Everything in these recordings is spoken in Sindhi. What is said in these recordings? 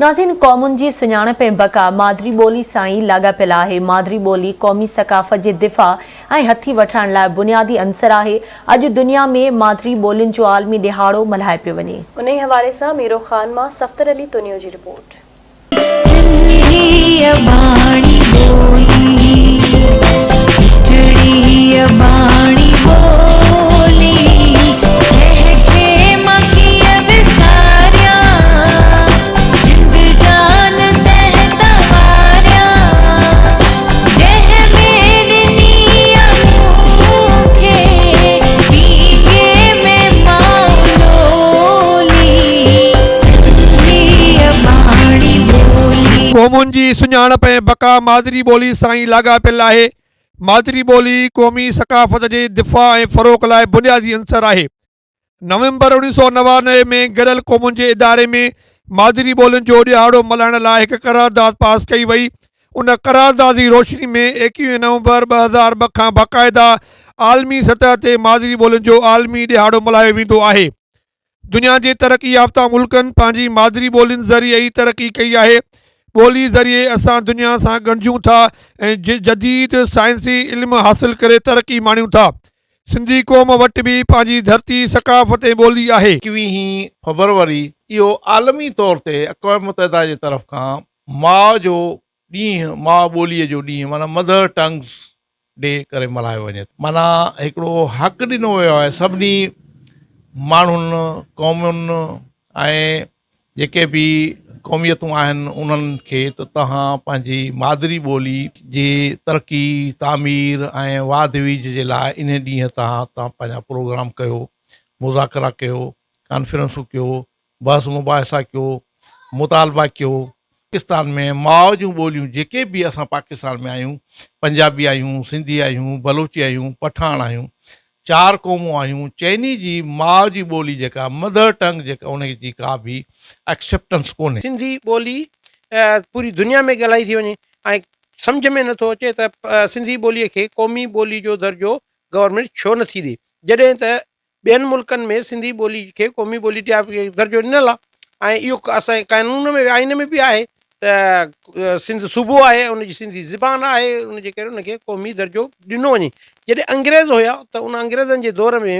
ناظرين قومن جي سڃاڻپ ۽ بقا مادري ٻولي سان ئي لاڳاپيل آهي. مادري ٻولي قومي ثقافت جي دفاع ۽ هٿي وٺرائڻ لاء بنيادي عنصر آهي. اڄ دنيا ۾ مادري ٻولين جو عالمي ڏهاڙو ملهايو پيو وڃي. انهي حوالي سان ميرو خان مان صفدر علي تنيو جي رپورٽ. سنڌي اباڻي ٻولي، مٺڙي اباڻي ٻولي، ڪنهن کي مان ڪيئن وساريان، جند جان تنهن تان واريان، جنهن ۾ ڏني آ مون کي، پينگهي ۾ ماء لولي. سنڌي اباڻي ٻولي. قومن جي سڃاڻپ ۽ بقا مادري ٻولي سان ئي لاڳاپيل آهي. مادري ٻولي قومي ثقافت جي دفاع ۽ فروغ لاء بنيادي عنصر آهي. نومبر 1999 ۾ گڏيل قومن جي اداري ۾ مادري ٻولين جو ڏهاڙو ملهائڻ لاء هڪ قرارداد پاس ڪئي وئي. ان قرارداد جي روشني ۾ 21 نومبر 2002 کان باقاعده عالمي سطح تي مادري ٻولين جو عالمي ڏهاڙو ملهايو ويندو آهي. دنيا جي ترقي يافته ملڪن پنهنجي مادري ٻولين ذريعي ئي ترقي ڪئي آهي. ٻولي ذريعي اسان دنيا سان ڳنڍجون ٿا ۽ جديد سائنسي علم حاصل ڪري ترقي ماڻيون ٿا. سنڌي قوم وٽ به پنهنجي ڌرتي، ثقافت ۽ ٻولي آهي. ايڪويهين فبروري اهو عالمي طور تي اقوام متحده جي طرف کان ماء جو ڏينهن، ماء ٻوليء جو ڏينهن معنيٰ مدر ٽنگز ڊي ڪري ملهايو وڃي ٿو. معنيٰ هڪڙو حق ڏنو ويو آهي سڀني ماڻهن، قومن ۽ جيڪي به قوميتون آهن انهن کي ته توهان پنهنجي مادري ٻولي جي ترقي، تعمير ۽ واڌ ويجهه جي لاء انهي ڏينهن تان توهان پنهنجا پروگرام ڪيو، مذاڪرا ڪيو، ڪانفرنسون ڪيو، بحث مباحثا ڪيو، مطالبا ڪيو. پاڪستان ۾ ماء جون ٻوليون جيڪي به اسان پاڪستان ۾ آهيون، پنجابي آهيون، سنڌي آهيون، بلوچي آهيون، پٺاڻ آهيون، چار قومون آهيون، چئني جي ماء جي ٻولي جيڪا مدر ٽنگ جيڪا ان جي ڪا به ايڪسيپٽنس ڪونهي. سنڌي ٻولي پوري دنيا ۾ ڳالهائي ٿي وڃي ۽ سمجهه ۾ نٿو اچي ته سنڌي ٻولي کي قومي ٻولي جو درجو گورنمينٽ ڇو نٿي ڏي جڏهن ته ٻين ملڪن ۾ سنڌي ٻولي کي قومي ٻولي درجو ڏنل آهي ۽ اهو اسان جي قانون ۾ آئين ۾ به آهي ته سنڌ صوبو آهي ان جي سنڌي زبان آهي ان جي ڪري ان کي قومي درجو ڏنو وڃي جڏهن انگريز هيا ته ان انگريزن جي دور ۾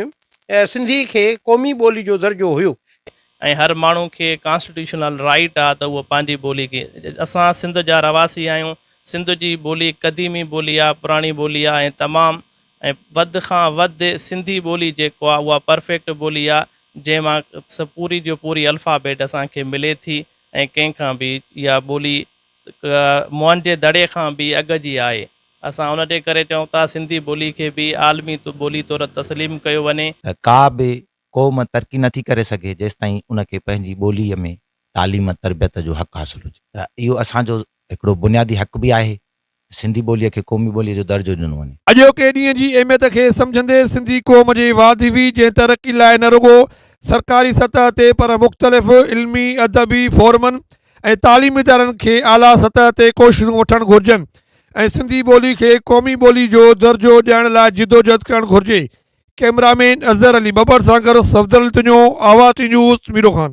سنڌي کي قومي ٻولي جو درجو هيو. ۽ هر ماڻهو کي ڪانسٽيٽيوشنل رائيٽ آ ته اهو پنهنجي ٻولي کي اسان سنڌ جا رهواسي آهيون سنڌ جي ٻولي قديمي ٻولي آ پراڻي ٻولي آ ۽ تمام ۽ وڌ کان وڌ سنڌي ٻولي جيڪو آ اها پرفيڪٽ ٻولي آ جنهن مان پوري جو پوري الفابيٽ اسان کي ملي ٿي ۽ ڪنهن کان به اها ٻولي موئن جي دڙي کان به اڳ جي آهي اسان ان جي ڪري چئون ٿا سنڌي ٻولي کي به عالمي ٻولي طور تسليم ڪيو وڃي. ته ڪا به قوم ترقي نه ٿي ڪري سگهي جيستائين ان کي پنهنجي ٻوليء ۾ تعليم تربيت جو حق حاصل هجي ته اهو اسان جو هڪڙو بنيادي حق به آهي ته سنڌي ٻوليء کي قومي ٻوليء جو درجو ڏنو وڃي. اڄوڪي ڏينهن جي اهميت کي سمجهندي سنڌي قوم جي واڌ ويجهه ۽ ترقي لاء نه رڳو سرڪاري سطح تي پر مختلف علمي ادبي فورمن ۽ تعليمي ادارن کي اعليٰ سطح تي ڪوششون وٺڻ گهرجن ۽ سنڌي ٻولي کي قومي ٻولي جو درجو ڏيارڻ لاء جدوجهد ڪرڻ گهرجي. ڪئميرا مين اظهر علي ٻٻر سان گڏ صفدر علي تنيو، آواز ٽي نيوز، ميرو خان.